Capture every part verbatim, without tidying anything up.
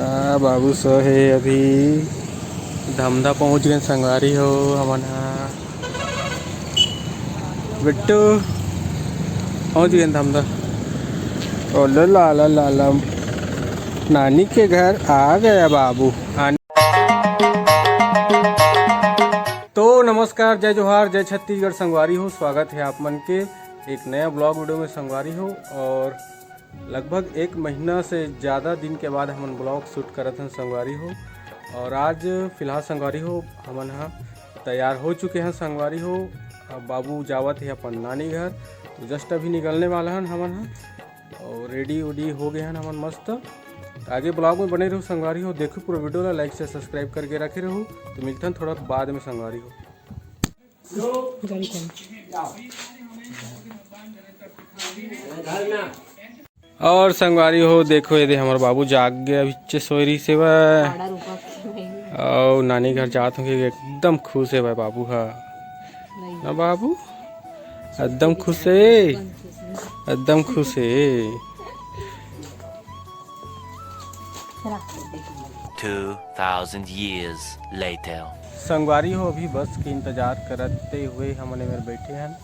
आ, बाबू सो हे अभी। धमधा पहुंच गए संगवारी हो हमन हा। बिट्टू, पहुंच गए धमधा। ओले ला ला ला ला, नानी के घर आ गया बाबू। आने तो नमस्कार, जय जोहार, जय छत्तीसगढ़ संगवारी हो। स्वागत है आप मन के एक नया ब्लॉग वीडियो में संगवारी हो। और लगभग एक महीना से ज़्यादा दिन के बाद हमन ब्लॉग शूट करत हन संगवारी हो। और आज फिलहाल संगवारी हो, हमन ह तैयार हो चुके हैं संगवारी हो। अब बाबू जावत है अपन नानी घर, तो जस्ट अभी निकलने वाला हन हमन ह। और रेडी उडी हो गए हन हमन मस्त। तो आगे ब्लॉग में बने रहो संगवारी हो, देखो पूरा वीडियो ला, लाइक से सब्सक्राइब करके रखे रहो। तो मिलते हैं थोड़ा बाद में संगवारी हो। गाड़ी कौन? और संगवारी हो, देखो ये दे हमर बाबू जाग गए, अभी चे सोय रहिस हे बा। आड़ा रुका के नहीं। और नानी घर जात होंगे, एकदम खुश है भाई बाबू हा। नहीं। ना बाबू, एकदम खुश है, एकदम खुश है। चला। Two thousand years later. संगवारी हो, अभी बस के इंतजार करते हुए हमन एमेर बैठे हन।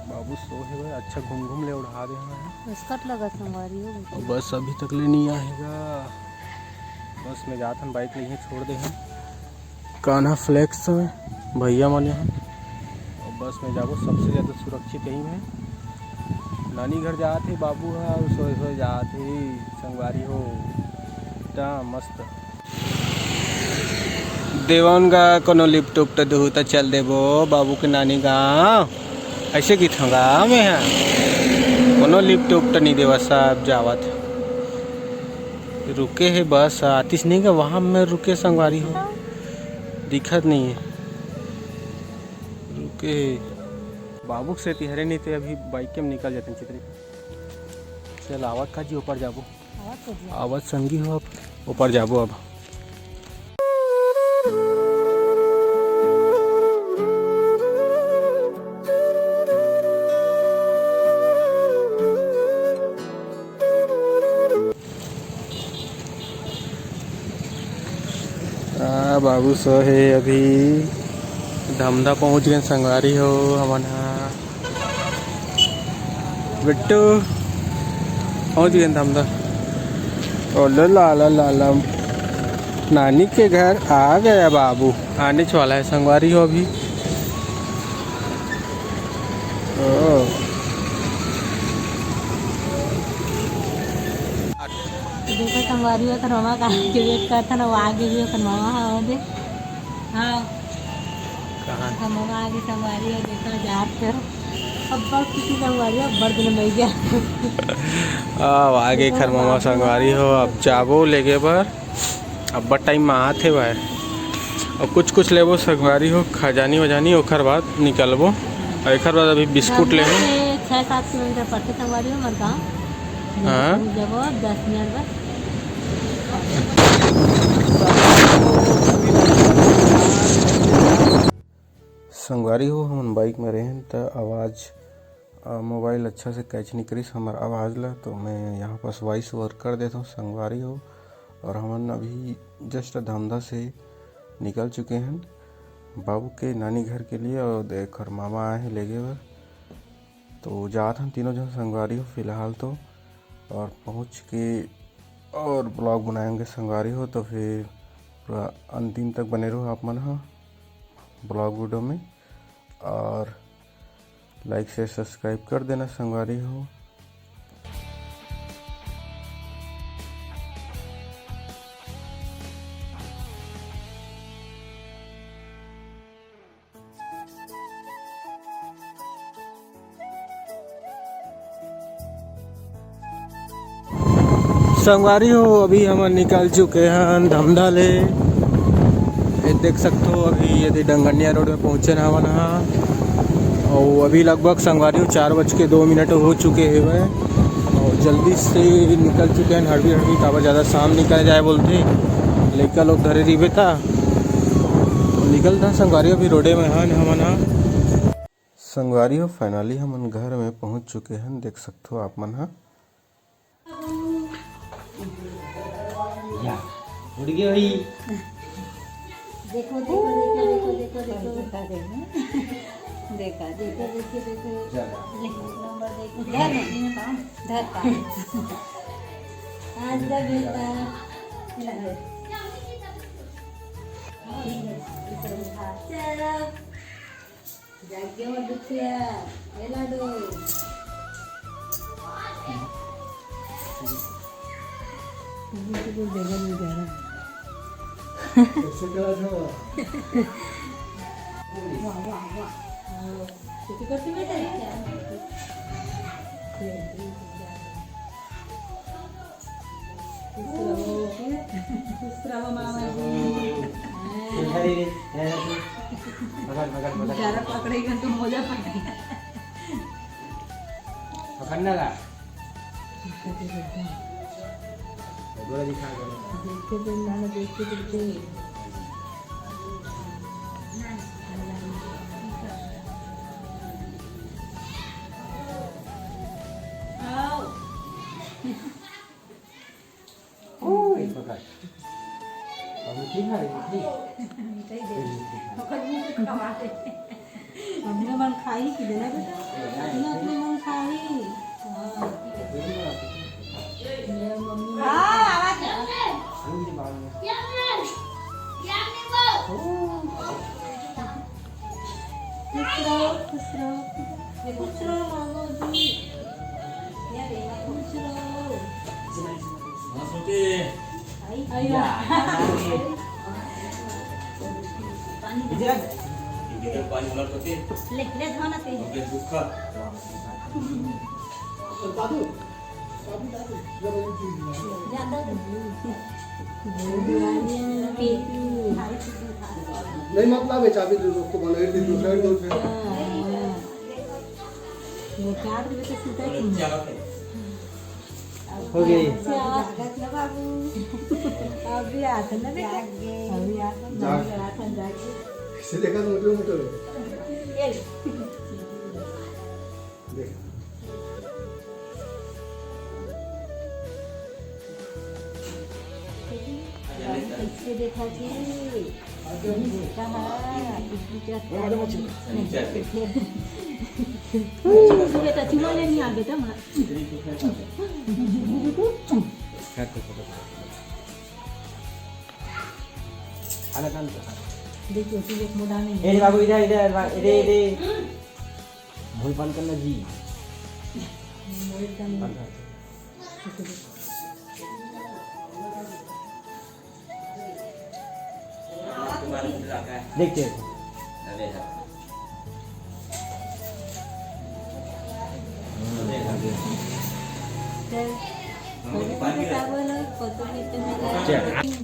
बाबू सो हे, अच्छा घूम घूम ले उड़ा दे हमें। स्कर्ट लगा संगवारी हो। और बस अभी तक ले नहीं आएगा, बस में जात हन, बाइक ले छोड़ दे हन। कान्हा फ्लेक्स में भैया मन यहाँ। और बस में जाबो, सबसे ज़्यादा सुरक्षित यही है। नानी घर जात हे बाबू हा, सोए सोए जात हे संगवारी हो। एकदम मस्त। देवन गा कोनो लिफ्ट उफ्ट दुहू त चल देबो बाबू के नानी गाँव। ऐसे की थंगा में है, कोनो लिफ्ट उफ्ट नहीं देवा, सब जावत। रुके है बस, आतिस नहीं का वहाँ में रुके संगवारी हो, दिखत नहीं है। रुके हे। बाबू के सेती हरे नहीं ते अभी बाइक में निकल जाते चितरी। चल आवत का जी, ऊपर जाबो। आवत का जी। आवत संगी हो, अब ऊपर जाबो अब। आ, बाबू सो हे अभी। धमधा पहुंच गए संगवारी हो हमन हा। बिट्टू, पहुंच गए धमधा। ओले ला ला ला ला, नानी के घर आ गया बाबू। आने वाला है संगवारी हो अभी। ओ। देखो संगवारी हो, ओकर मामा का आगे वेट करत हन, वो आगे भी ओकर मामा हा, वो दे। हाँ। कहाँ? ओकर मामा आगे संगवारी हो, देखो जात कर। अब्बड़ खुशी संगवारी हो, अब्बड़ दिन में गया। आ, आगे एकर मामा संगवारी हो, अब जाबो लेगे बर। अब्बड़ टाइम में आत हे भाई। और कुछ कुछ लेबो संगवारी हो, खजानी वजानी, ओखर बाद निकलबो। और एखर बाद अभी बिस्कुट लेबो। छः सात किलोमीटर पड़थे संगवारी हो, हमर गाँव। हाँ। जब दस मिनट बस। संगवारी हो, हमन बाइक में रहेन त आवाज़, अ, मोबाइल अच्छा से कैच नहीं करिस हमर आवाज़ ला, तो मैं यहाँ पास वॉइस ओवर कर देता हूँ संगवारी हो। और हमन अभी जस्ट धमधा से निकल चुके हैं बाबू के नानी घर के लिए, और देख और मामा आए हैं लेगे बर। तो जात हन तीनों जन संगवारी हो फिलहाल तो, और पहुँच के और ब्लॉग बनाएंगे संगवारी हो। तो फिर पूरा अंतिम तक बने रहो आप मन ह ब्लॉग वीडियो में, और लाइक शेयर सब्सक्राइब कर देना संगवारी हो। संगवारी हो, अभी हमन निकल चुके हन धमधा ले। ये देख सकथो, अभी ये दे डंगनिया रोड में पहुँचे न हमन हा। और अभी लगभग संगवारी हो चार बज के दो मिनट हो चुके हवे। और जल्दी से निकल चुके हैं, हड़बी हड़बी, काबर ज़्यादा शाम निकल जाए बोलते, लइका लोग धरे रहिबे ता। तो निकलता संगवारी, अभी रोडे में हन हमन हा। संगवारी हो, finally हमन घर में पहुंच चुके हन, देख सकथो आप मन ह। उड़ गई भाई। देखो, देखो, देखो, देखो, देखो, देखो। देखा, देखो, देखो, देखो, देखो। चलो। ले, नंबर देखो। धर, धर पा। आज का बेटा। चलो। जागे वो दुखिया, ए लाडो। अभी तो कोई जगह नहीं जा रहा। कैसे करा था? वाह, वाह, वाह। हाँ, खेती करती में जाए क्या? खुश रहो, खुश रहो मामा जी। अरे, अरे, अरे, पकड़, पकड़, पकड़। बेचारा पकड़ेगा तो मोजा पकड़ेगा। पकड़ना ला। थोड़ा दिखा दो। देखते थे, मैंने देखते थे। आओ। ओए, पकड़। अब मिठाई खा रही, मिठाई? मिठाई दे। ओकर मुंह से खवा दे। अपने मन खाही कि देना बेटा? अपने, अपने मन खाही। हाँ। ये मम्मी। हाँ, आवाज। खुश रहो, खुश रहो, खुश रहो मामा जी। खुश रहो। पानी उलट होते। ले, ले धोना ते। ओके, दुख। दादू। नहीं, मत लावे चाबी, दे दो, उसको बनाई थी, दूसरा ही दो फिर। हो गई। अभी आता ना बेटा, अभी आता ना। जाग। इसे देखा तो मोटे मोटे हो। देख। कैसे देखा जी? कहाँ? बेटा, चुमा लेनी आ बेटा, माँ। देखो, तू देख, मुड़ा नहीं। ए बाबू, इधर, इधर, इधर, इधर। मुंह बंद करना जी। मुंह बंद कर। देखते हैं।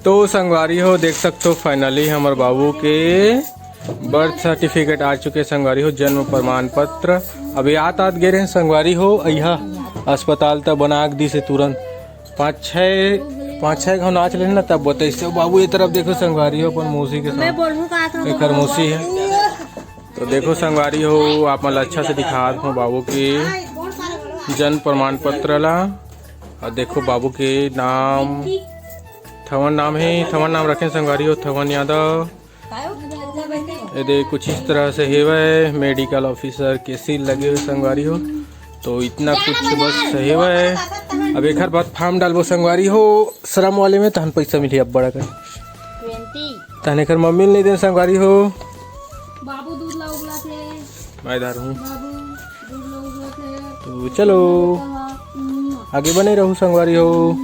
तो संगवारी हो, देख सकते हो, finally हमर बाबू के बर्थ सर्टिफिकेट आ चुके संगवारी हो, जन्म प्रमाण पत्र। अभी आत आत गे रहे संगवारी हो, अइहा अस्पताल त बना के दिस हे तुरंत। पाँच छः, पाँच छः घाव नाच लेन ना, तब बतइस। बाबू ये तरफ देखो संगवारी हो, अपन मौसी के साथ। एकर मौसी हे। तो देखो संगवारी हो, आप मन ला अच्छा से दिखात हों बाबू के जन्म प्रमाण पत्र ला। अउ देखो बाबू के नाम, थवन नाम हे, थवन नाम रखेन संगवारी हो, थवन यादव। ये दे कुछ इस तरह से हेवय, medical officer के seal लगे हुए संगवारी हो। तो इतना कुछ बस हेवय। अब एकर बाद form डालबो संगवारी हो, श्रम वाले में, तहन पैसा मिलही अब्बड़ अकन। ट्वेंटी। तहन एकर मम्मी ल नइ देन संगवारी हो। बाबू दूध ला उबला थे। मैं इधर हूँ। बाबू दूध ला उबला थे। तो चलो, हम्म। आगे बने रहू संगवारी हो।